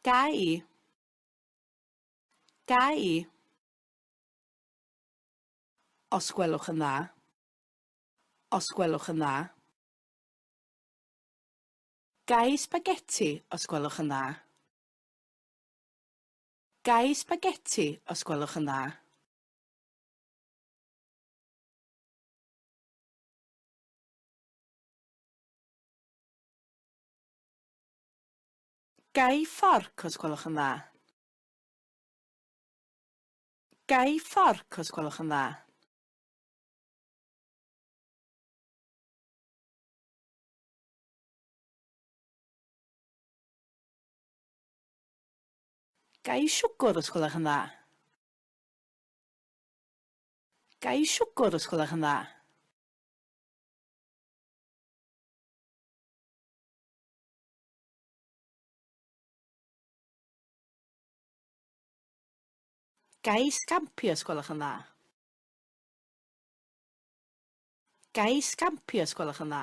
Ga i? Ga i? Os gwelwch yn dda. Os gwelwch yn dda. Ga i sbageti os gwelwch yn dda? Ga i sbageti os gwelwch yn dda? Ga i fforc os gwelwch yn dda? Ga i fforc os gwelwch yn dda? Ga i siwgr os gwelwch yn dda? Ga i siwgr os gwelwch yn dda? Ga i sgampi os gwelwch yn dda? Ga i sgampi os gwelwch yn dda?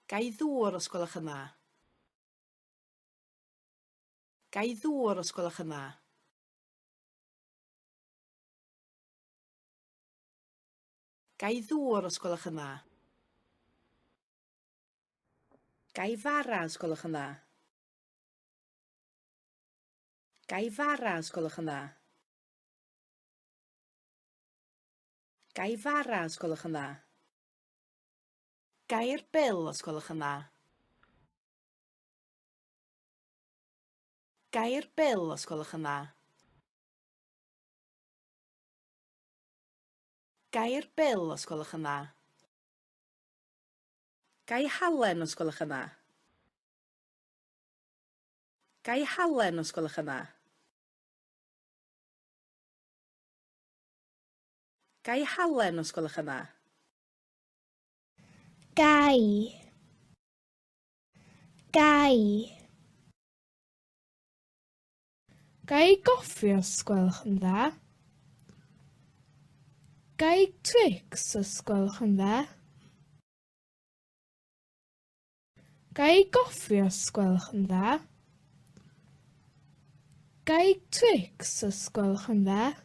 Ga i ddŵr os gwelwch yn dda? Ga i ddŵr os gwelwch yn dda? Ga i ddŵr os gwelwch yn dda? Ga i fara os gwelwch yn dda? Ga i fara os gwelwch yn dda? Ga i fara os gwelwch yn dda? Ga i'r bil os gwelwch yn dda? Ga i'r bil os gwelwch yn dda? Ga i'r bil os gwelwch yn dda? Ga i halen os gwelwch yn dda? Ga i halen os gwelwch yn dda? Ga i halen os gwelwch yn dda? Ga i. Ga i. Ga i goffi os gwelwch yn dda? Ga i Twix os gwelwch yn dda? Ga i goffi os gwelwch yn dda? Ga i Twix os gwelwch yn dda?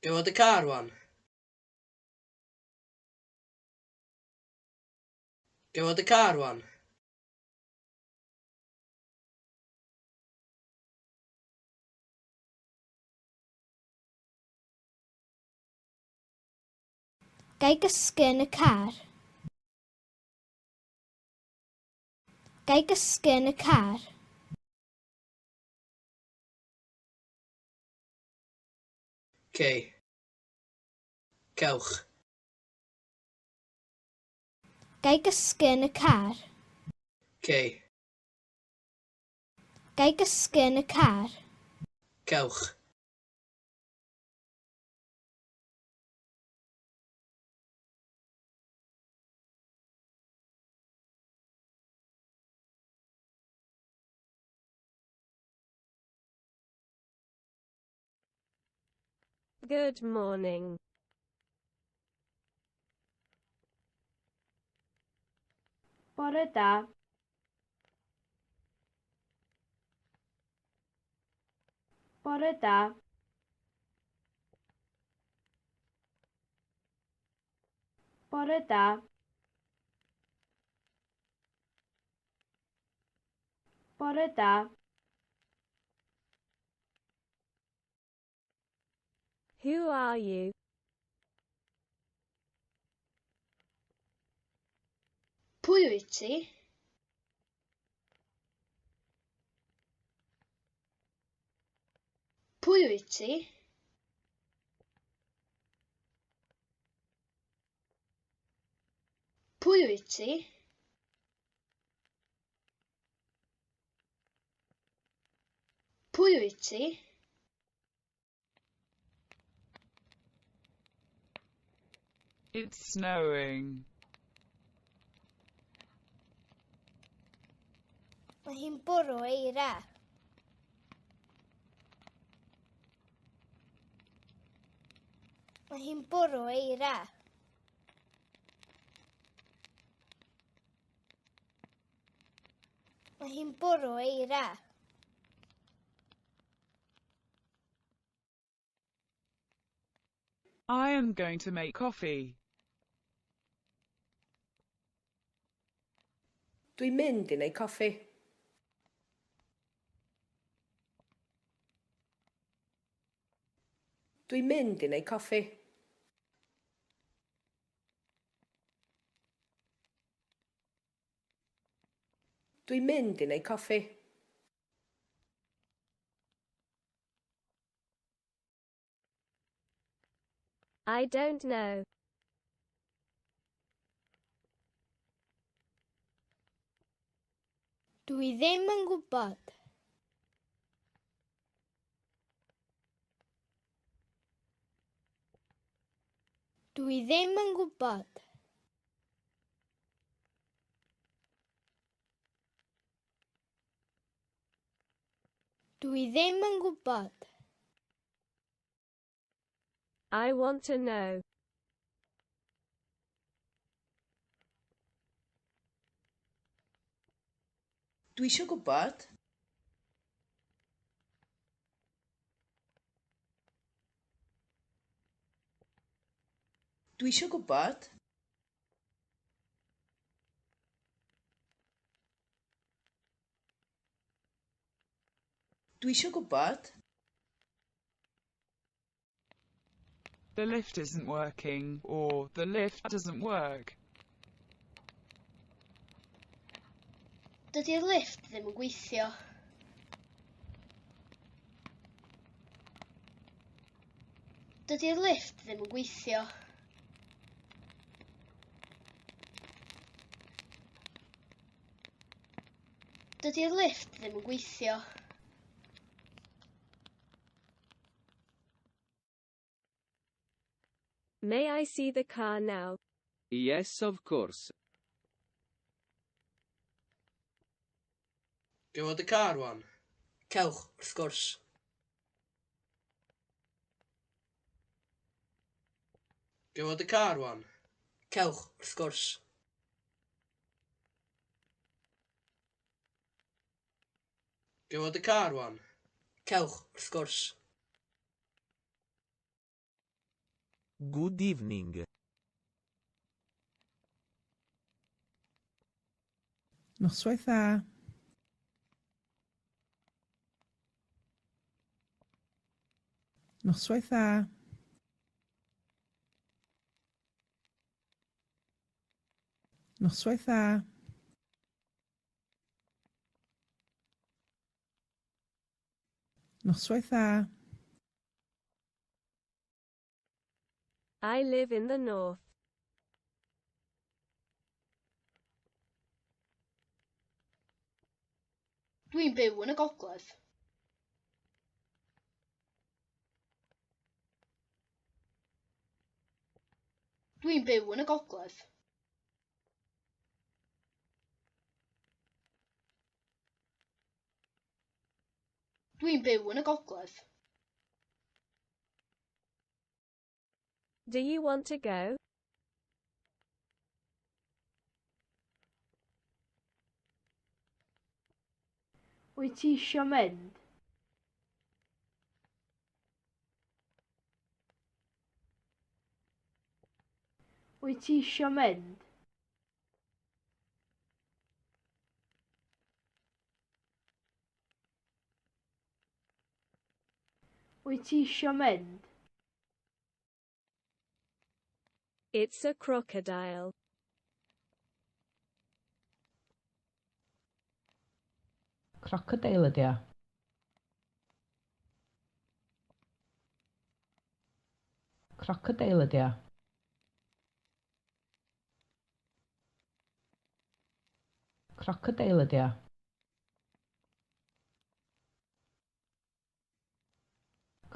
Ga i weld y car wan? Ga i weld y car wan? Ga i gysgu yn y car? Ga i gysgu yn y car? Cei. Cewch. Ga i gysgu yn y car? Cei. Ga i gysgu yn y car? Cewch. Good morning. Bore da. Bore da. Bore da. Bore da. Who are you? Pwy wyt ti? Pwy wyt ti? Pwy wyt ti? Pwy wyt ti? It's snowing. Mae hi'n bwrw eira. Mae hi'n bwrw eira. Mae hi'n bwrw eira. I am going to make coffee. Dwi'n mynd i wneud coffi. Dwi'n mynd i wneud coffi. Dwi'n mynd i wneud coffi. I don't know. Dwi ddim yn gwybod. Dwi ddim yn gwybod. Dwi ddim yn gwybod. I want to know. Dwi eisiau gwybod. Dwi eisiau gwybod. Dwi eisiau gwybod. The lift isn't working, or the lift doesn't work. Dydy'r lifft ddim yn gweithio. Dydy'r lifft ddim yn gweithio. Dydy'r lifft ddim yn gweithio. May I see the car now? Yes, of course. Ga i weld y car rwan? Cewch, wrth gwrs. Ga i weld y car rwan? Cewch, wrth gwrs. Ga i weld y car rwan? Cewch, wrth gwrs. Good evening. Noswaith dda. Noswaith dda. Noswaith dda. Noswaith dda. I live in the north. Dwi'n byw yn y gogledd. Dwi'n byw yn y gogledd. Dwi'n byw yn y gogledd. Do you want to go? Wyt ti isio mynd? Wyt ti isio mynd? Wyt ti isio mynd? It's a crocodile. Crocodeil ydy o. Crocodeil ydy o. Crocodeil ydy o.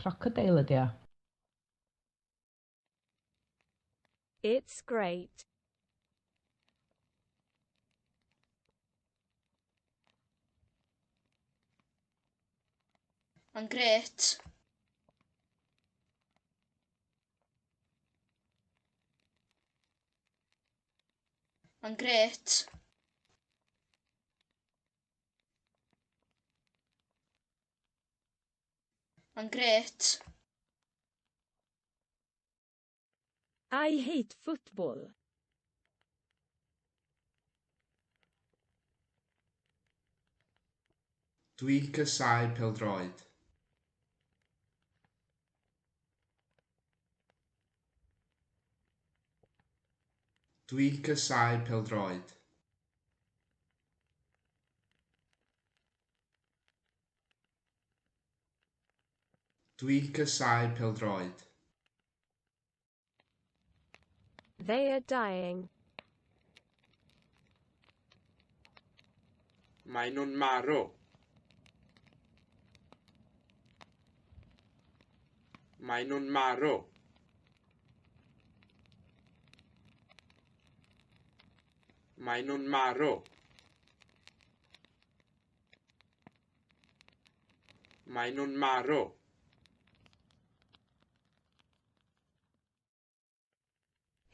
Crocodeil ydi o. It's great. Mae'n grêt. Mae'n grêt. Mae'n grêt. I hate football. Dwi'n casáu pêl-droed. Dwi'n casáu pêl-droed. Dwi'n casáu pêl-droed. They are dying. Maen nhw'n marw. Maen nhw'n marw. Maen nhw'n marw. Maen nhw'n marw.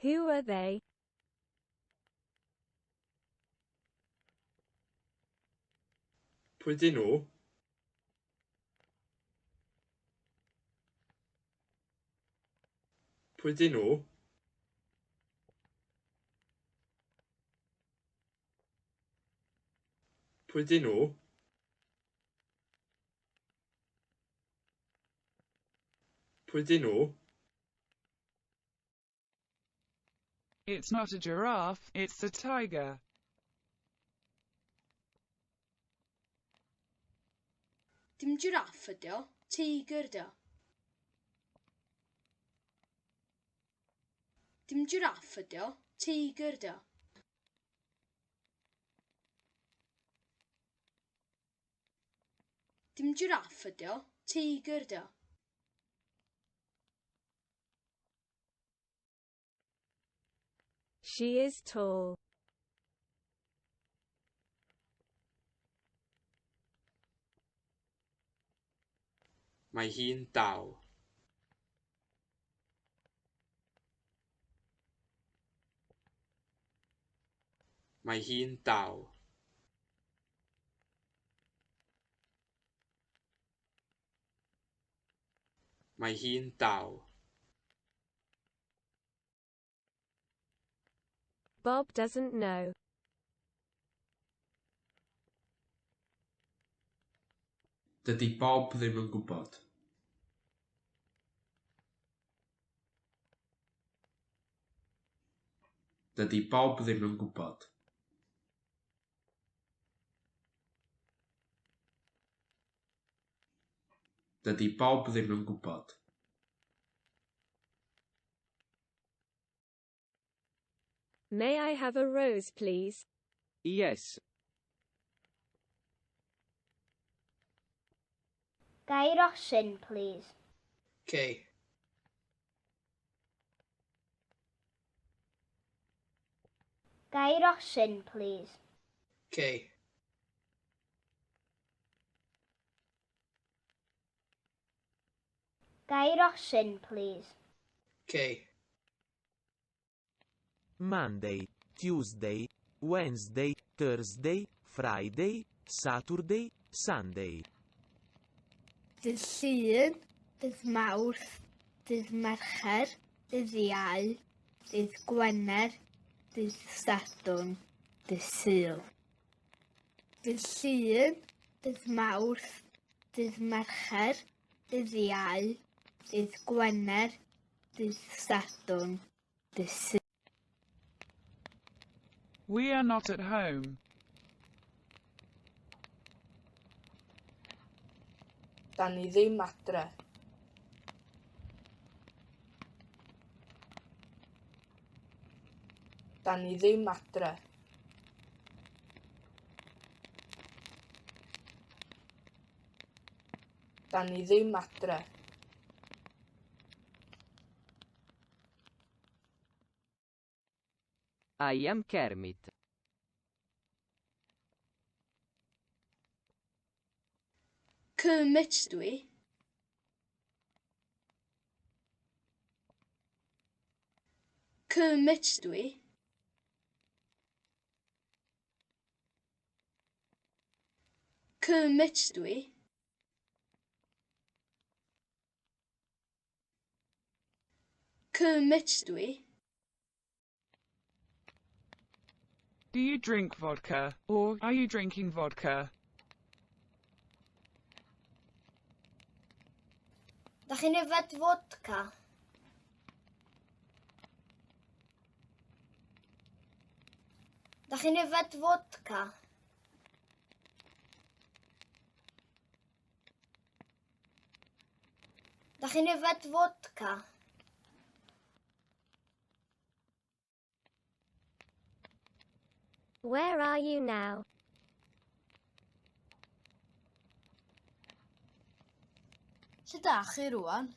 Who are they? Pwy dyn nhw? Pwy dyn nhw? Pwy dyn nhw? Pwy dyn nhw? It's not a giraffe, it's a tiger. Dim jiráff ydi o, teigr ydi o. Dim jiráff ydi o, teigr ydi o. Dim jiráff ydi o, teigr ydi o. She is tall. Mae hi'n dal. Mae hi'n dal. Mae hi'n dal. Bob doesn't know. Dydy Bob ddim yn gwybod. Dydy Bob ddim yn gwybod. Dydy Bob ddim yn gwybod. May I have a rose, please? Yes. Ga i rosyn, plîs? Cei. Ga i rosyn, plîs? Cei. Ga i rosyn, plîs? Cei. Monday, Tuesday, Wednesday, Thursday, Friday, Saturday, Sunday. Dydd Llun, dydd Mawrth, dydd Mercher, dydd Iau, dydd Gwener, dydd Sadwrn, dydd Sul. Dydd Llun, dydd Mawrth, dydd Mercher, dydd Iau, dydd Gwener, dydd Sadwrn, dydd Sul. We are not at home. Da ni ddim adre. Da ni ddim adre. Da ni ddim adre. I am Kermit. Kermit dwi. Kermit dwi. Kermit dwi. Kermit dwi. Do you drink vodka, or are you drinking vodka? Da chi'n yfed fodca? Da chi'n yfed fodca? Da chi'n yfed fodca? Where are you now? Lle da chi rwan?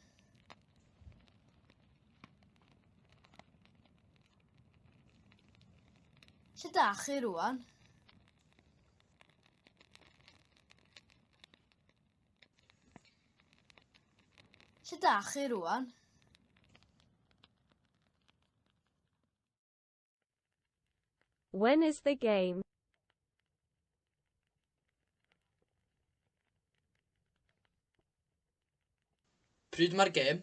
Lle da chi rwan? Lle da chi rwan? When is the game? Pryd mae'r gêm?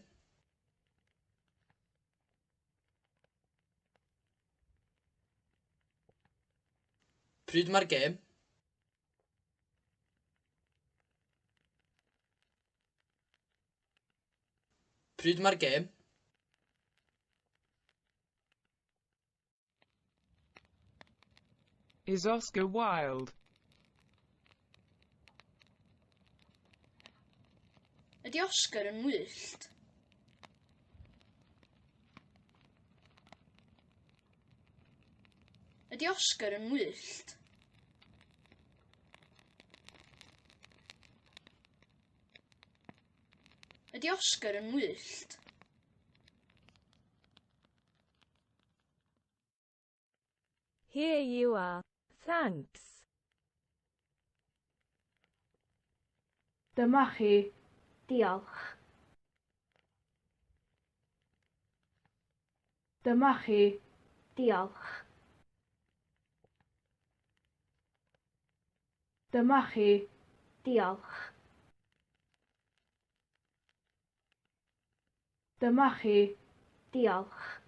Pryd mae'r gêm? Pryd mae'r gêm? Is Oscar Wilde? Ydy Oscar yn wyllt? Ydy Oscar yn wyllt? Ydy Oscar yn wyllt? Here you are. Thanks. Dyma chi. Diolch. Dyma chi. Diolch. Dyma chi. Diolch. Dyma chi. Diolch.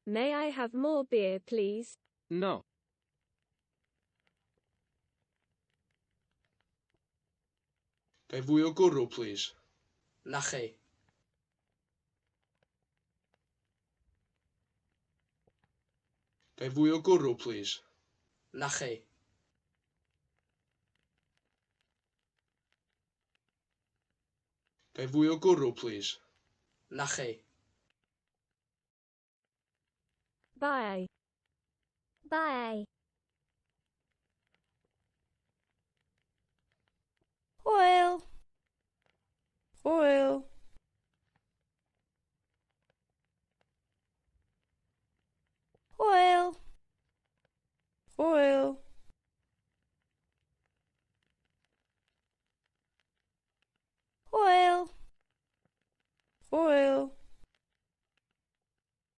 May I have more beer, please? No. Ga i fwy o gwrw, plîs? Nachi. Ga i fwy o gwrw, plîs? Nachi. Ga i fwy o gwrw, plîs? Nachi. Bye. Bye. Hwyl. Hwyl. Hwyl. Hwyl. Hwyl. Hwyl.